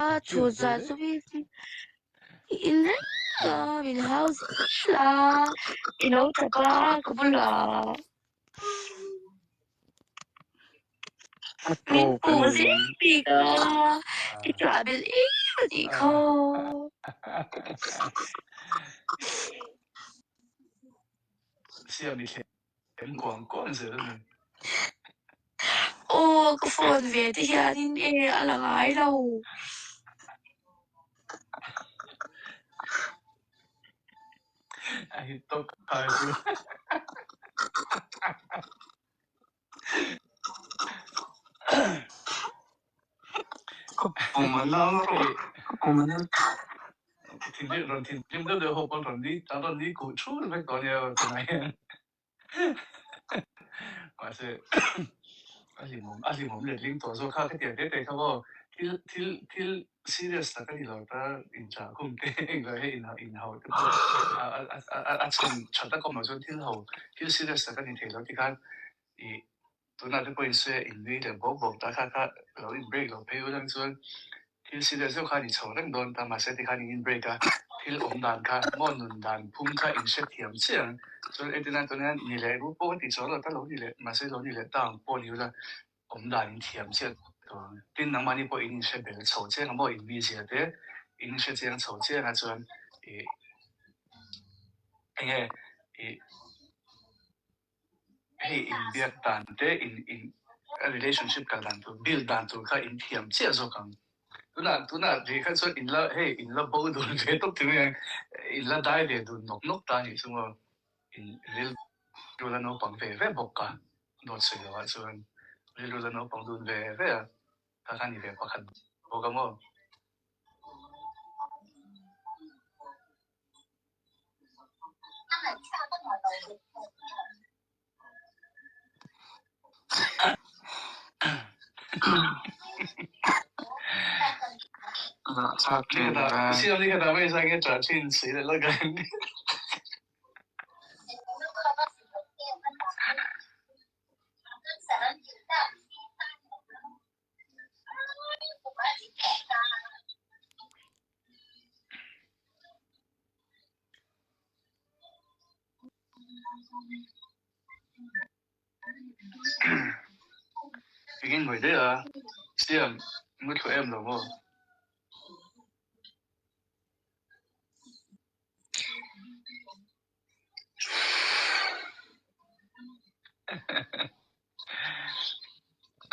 Chhut zah chu in reng a, min hau zel a, i lo tap a ka bulah. Min puh zel bik a, i tah belh em a tih kha. Siam i thlem kuang kuang zel a ni. Aw ka phone ve te hianin e a la ngai lo. A hit tawk khai chu. Thinrim rawn thinrim deuh deuh ho pawn rawn ni an rawn ni kuh thul vek tawh ania tunah hian mahse a hlimawm a hlimawm letling tawh zawk kha khatiang te te kha maw thil thil thil serious tak a ni lo ta inchah khum te engah hei inhauh inhauh te pawh a a a chhan tha tak awm loh chuan thil ho thil serious tak a ni thei lo tikhan ih Tunah te pawhin se in nui leh bawk bawk ta kha kha lo in break lo phei u lang chuan thil serious deuh khan i chho reng dawn ta mahse tikhan in in break a, thil awm dan kha maw nun dan phum kha in hre thiam chiah ang chuan entirnan tunah hian ni leh ru pawh ka ti chho lo ta lo ni leh mahse lo ni leh ta ang pawh ni ula awm dan in thiam chiah tawh ang tin nangmahni pawh in in hre bel chho chiang a maw in mizia te in in hre chiang chho chiang a chuan ih enge ih. Hei inbiak dan te, in in relationship kal dan tur, build dan tur kha in thiam chiah zawk ang. Tunah tunah ve kha chuan in la hei in la bo dun ve tawp thei mai ang, in la dai ve dun nawk nawk ta anih chu maw, in rilru la naupang ve ve bawk a, dawt sawi lovah chuan rilru la naupang dun ve ve a, kha kha ni ve pakhat bawk a maw. Engin ngawi daih a, Siam mu thlu em lo maw?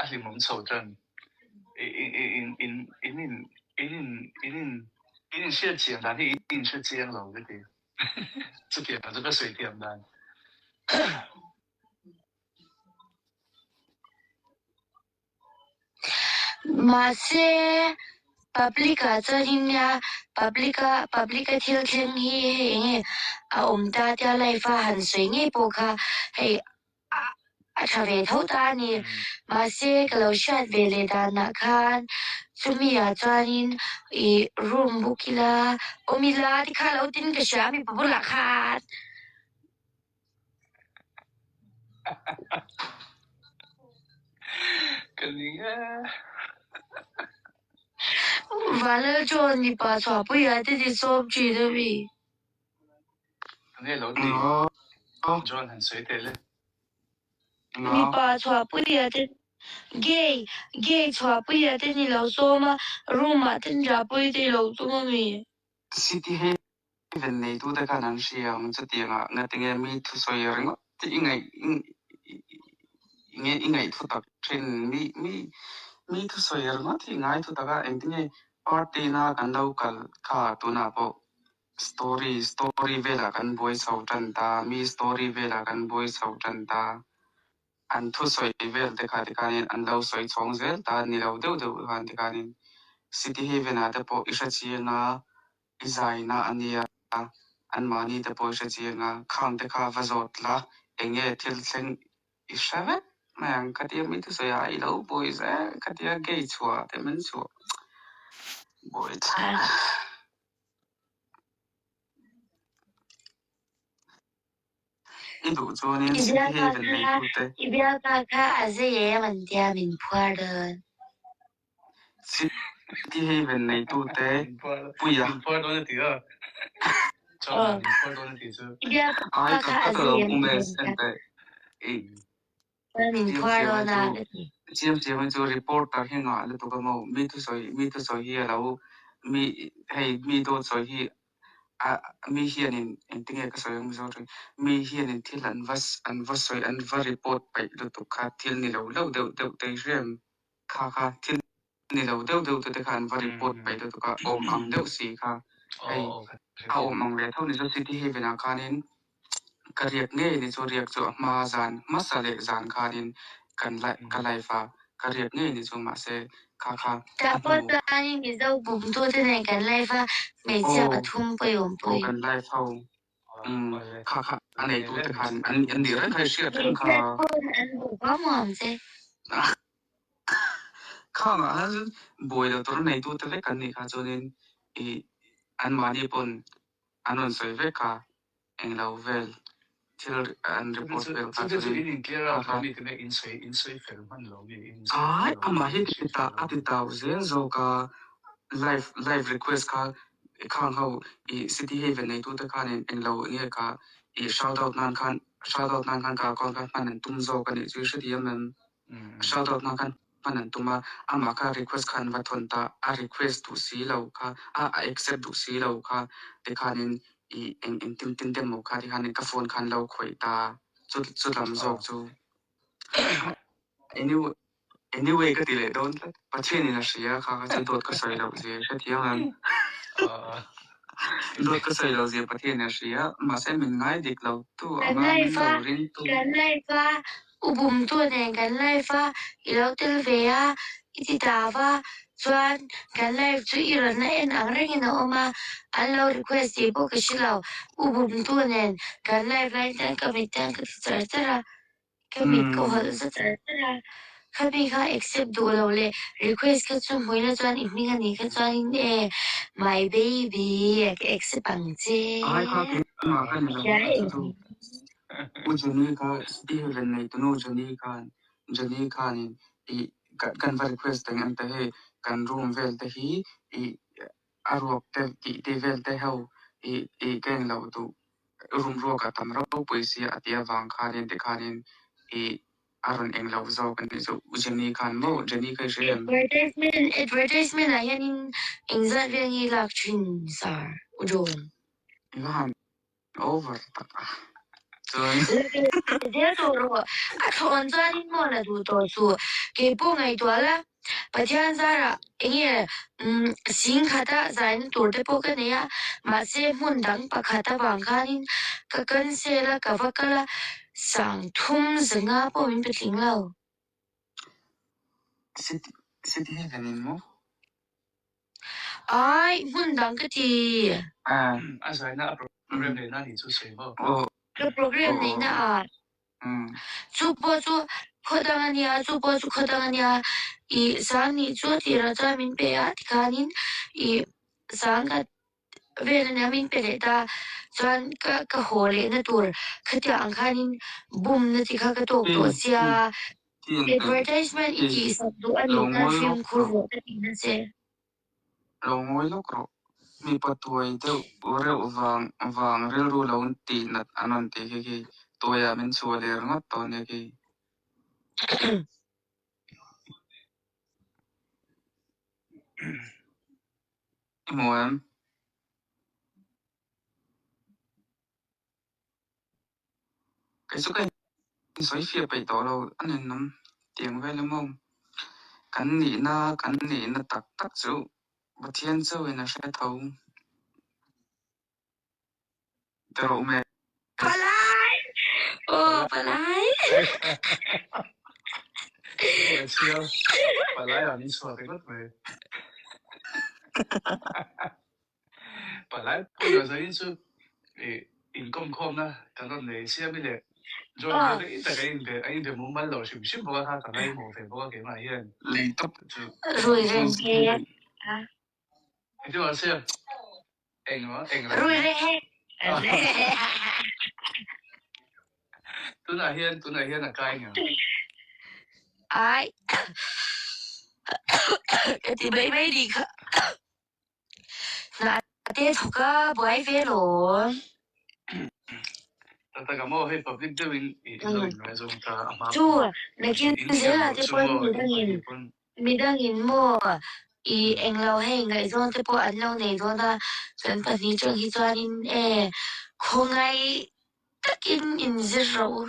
A hlimawm chho tan in in in in in in in in inhriat chian dan hi in inhre chiang lo ka ti. Chutiang chu ka sawi thiam dan. Mahse, public-ah chuanin nia, public-a public-a thil thleng hi hei eng nge a awm ta tia live-a han sawi ngei pawh kha hei a a tha ve tho ta a ni. Mahse, ka lo hriat ve leh danah khan chumi ah chuanin ih room book ila awm ila tikha lo tin ka hria mipa bulah khan. Ka ning e. Vanlal chuan mipa chhuahpuia te ti sawm thin a mi. Tunge lo ti? John han sawi teh le. Mipa chhuahpuia te gay gay chhuahpuia te ni lo sawm a room ah te nrahpui te lo tum a mi. City Haven neitute khan an hria ang chutiangah ngatinge mi thusawi ringawt tih i ngaih i ngaih thu tak thin mi mi mi thusawi ringawt hi i ngai thu tak a engtinge party na kan lo kal kha tunah pawh story story velah kan buai chho tan ta mi story velah kan buai chho tan ta an thusawi vel te kha tikhanin an lo sawi chhawng zel ta ni lo deuh deuh khan tikhanin City Haven ah te pawh i hre chiang a I zaina a nia, anmahni te pawh i hre chiang a, khang te kha va zawt la, eng nge thil thleng i hre vek mai ang ka tia mi thusawi a, i lo buai zel ka tia gay chhuah te min chhuah buai thlak. I duh chuanin I City bialpa Haven kha neitute. I bialpa kha a zei em an tia min phuar dawn. City Haven neitute puia. Ai tak tak alo umes enteh i Siamsiama chu Siamsiama chu reporter hi ngah lutuk a maw mi thusawi mi thusawi hi alo mi hei mi dawt sawi hi a mi hianin engtinge ka sawi ang mizo tawng mi hianin thil an va an va sawi an va report paih lutuk kha thil ni lo lo deuh deuh te i hria em kha kha thil ni lo deuh deuh te te kha an va report paih lutuk a awm ang deuh si kha hei a awm ang ve tho ni chu city haven ah khanin ka riak ngei ni chu riak chu a hma zan hmasa leh zan khanin kan ka life a ka riak ngei ni chu mahse kha kha Tah pawh chuanin Mizo bumtute nen kan live a, hmeichhia pathum pawih awm pawih. Aw kan live ho umm kha kha a neitute khan an an nih reng kha i hriat reng kha. Hmeichhia pawn an duh vang ang che. Khangah khan chuan buai lo tur neitute vek kan nih kha chuanin ih anmahni pawn an rawn sawi vek kha englo vel thil an report vel kha chuanin kha kha ai amah hi a ti tau zel zawk a live live request kha khang ho ih city haven neitute khanin englo enge kha ih shout out nan khan shout out nan khan ka account kha hman an tum zawk a nih chu i hrethiam em? Shout out na khan hman an tum a, amah kha request kha an va thawn ta, a request duh si lo kha, a a accept duh si lo kha tikhanin i eng eng tin tin te maw kha tikhanin ka phone khan lo khawih ta, chu chu lam zawk chu. Anyway anyway ka ti leh dawn tlat, Pathianin a hria kha kha chu dawt ka sawi loh zia hrethiam ang. Dawt ka sawi loh zia Pathianin a hria, mahse min ngai dik lo tu Kan anga min live a, lo ring tu. kan live a, U bumtu nen kan live a, i lo tel ve a, i ti ta va, chuan kan live chu i rawn la en ang rengin a awm a, an lo request tih pawh ka hre lo, U bumtu nen kan live lai hian ka mit hian ka ti char char a, ka mit ka hawlh za char char a, khami kha accept duh lo leh request kha chu hmuihna chuan i hming a nih kha chuanin e my baby ka accept ang che. Ai kha keimah ka ni lo kha chu. U Jenny kha City Heaven nei tunu Jenny khan Jenny khanin ih kan va request eng em te hei kan room vel te hi ih a ruak te tih te vel te ho ih ih ka eng loh duh room ruak a tam ropui sia a tih avang khanin tikhanin ih a rawn eng loh zawk a nih chu U Jenny khan maw Jenny kha i hria em? Advertisement advertisement ah hianin engzat vel nge lak thin sir U John? I va han Over tak a chuan. Zel tawh rawh. A thlawn chuanin maw la duh tawh chu. Kei pawh ngaihtuah la, Pathian zarah enge sing khata zaina tur te pawh ka nei a, mahse hmun dang pakhat avang khanin ka cancel a, ka va kal a, sang thum zanga pawh min pe tling lo. City City Heaven in maw? Ai, hmun dang ka ti. A zaina a program neihna nih chu sawi maw? Ka program neihna ah chu pawh chu khaw dang a nia, chu pawh chu khaw dang a nia. I sang nih chu a tirah chuan min pe a tikhanin i sang ka vel a nia min pe leh ta. Chuan ka ka haw lehna tur khatiang ang khanin bumna chi kha ka tawk tawh sia. Advertisement i tih sak duh a nih kha fimkhur rawh ka tih na che. Lo ngawi lawk rawh. Mipa tuai deuh reuh vang vang rilru lo tih nat an rawn tih khi khi tuaiah min chhuah leh ringawt tawh nia khi. I hmu em? Kei chu ka insawi fiah peih tawh lo a ninawm tiang vel emaw kan nihna kan nihna tak tak chu Pathian chauhin a hre tho ti rawh me. Palai! Aw palai! Palai ah min chhuah ringawt mai. Palai pawh lo zain chu ih inkawmkhawmna kan rawn nei siam i leh John hi rei tak a inbe a inbe mumal lo hrim hrim bawk a kha ka ngaihmawh ve bawk a keimah hian Lei tawp chu Rui reng he a. Engtin mah siam eng maw eng lo Rui reng he. Tunah hian tunah hian a kai ngam. Ai. Ka ti mai mai nih kha. Hna te thawk a buai ve lawm. Tak tak a maw hei public deuh in i lo in ngaizawng ta a hma Chu nakin in thiam zela loh te chu pawn maw in midangin pahnih pawn midangin maw i englo hei ngaihzawn te pawh an lo nei dawn a kan pahnih chang hi chuanin e khawngaih takin inzir rawh u.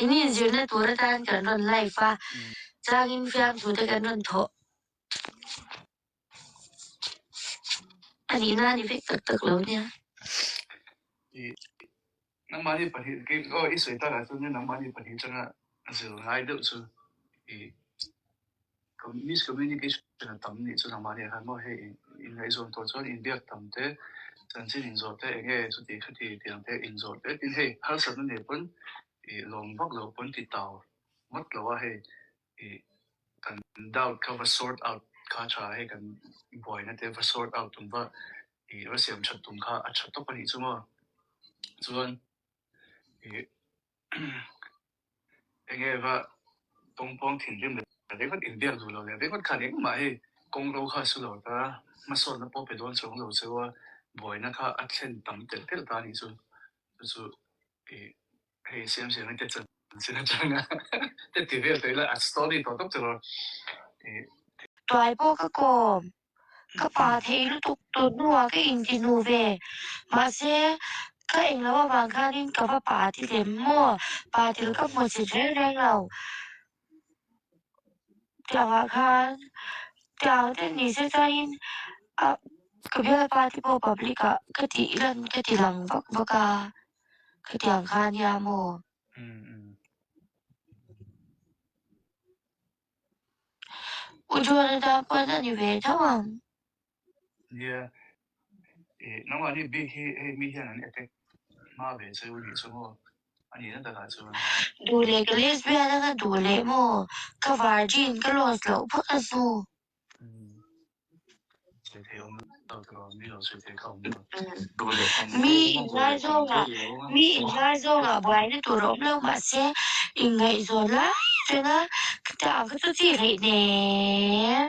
In inzirna tur atan kan rawn live a changin fiamthu te kan rawn thawh. A nihna a ni vek tak tak lo nia. I nangmahni pahnih kei aw i sawi takah chuan nangmahni pahnih atanga zir ngai deuh chu i miscommunication a tam nih chu nangmahni ah khan maw hei inngaihzawn tawh chuan inbiak tam te chanchin inzawh te eng nge chuti khati tiang te inzawh te tin hei harsatna nei pawn i lawm vak lo pawn ti tau ngawt lo a hei I kan doubt kha va sort out kha tha hei kan buaina te va sort out tum va i va siam that tum kha a tha tawp a nih chu maw. Chuan i enge va tawngpawng thinrim leh ringawt inbiak duh lo leh ringawt khan engmah hei kawng ro kha a su lo ta hmasawnna pawh pe dawn chuang lo cheu a buaina kha a thlen tam telh telh ta a nih chu. Chu chu i Hei siam siam in te chanchin atanga te ti vel tawh ila a story tawh tawp tawh Tuai pawh ka kawm, ka pa thei lutuk tun hnuah ka inti hnu ve. Mahse, ka englo avang khanin ka va pa ti lem maw, pa til ka hmu chit reng reng lo. Tiangah khan tiang te ni se chuanin a ka bialpa te pawh public ah ka tih lan ka ti lang vak vak a khatiang kha nia maw. U John-a tan pawn a ni ve tho ang. Nia, ih nangmahni bik hi hei mi hian an attack hma ve che u nih chu maw? A nihna takah chuan. Duh leh ka lesbian anga duh leh maw? Ka virgin ka lost loh phawt a hnu. Sawi thei awm lo tawh mi lo sawi thei kha awm lo. Duh leh awm Mi thei anga duh leh awm inngaizawngah thei lo anga. mi inngaizawngah buaina tur a awm lo mahse inngaihzawn lai renga khatiang ang kha chu chi hleih nen.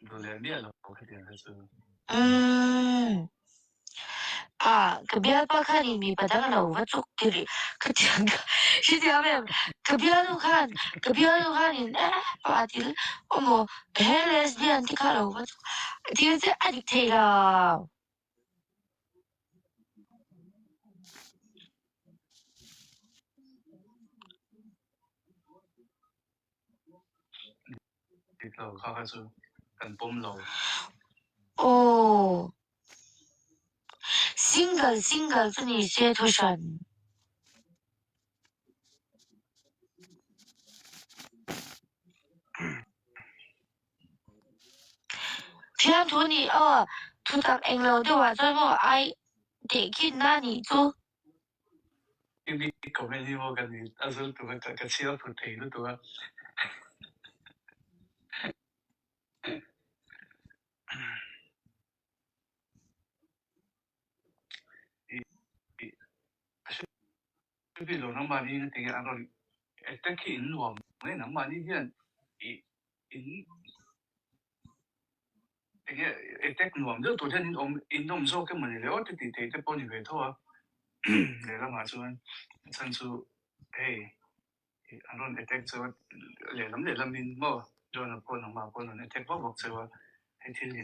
Duh leh miah lo khatiang kha chu. Umm. Ah, ka bialpa khanin mipa dang lo va chuk ti rih khatiang kha hrethiam em? Ka bialnu khan, ka bialnu khanin eh pa til awmaw he lesbian te kha lo va chuk thil che a dik thei lo. Dik lo kha kha chu kan pawm lo. Aw. Single single chu ni se thu hran. Thiamthu nih aw thutak englo deuhah chuan maw ai tehkhinna nih chu. I comment hi maw ka ni a zul tuk a ka chhiar phut thei lutuk a. I lo nangmahni na tinge an rawn attack hi in nuam mai nangmahni hian i in Enge attack nuam deuh tur hian in awm in awm zawk emaw ni le aw te tih theih te pawh a ni ve tho a lehlamah chuan a chhan chu hei an rawn attack cheu a lehlam lehlam in maw John-a pawh nangmah pawh an rawn attack vak vak cheu a hei thil hi.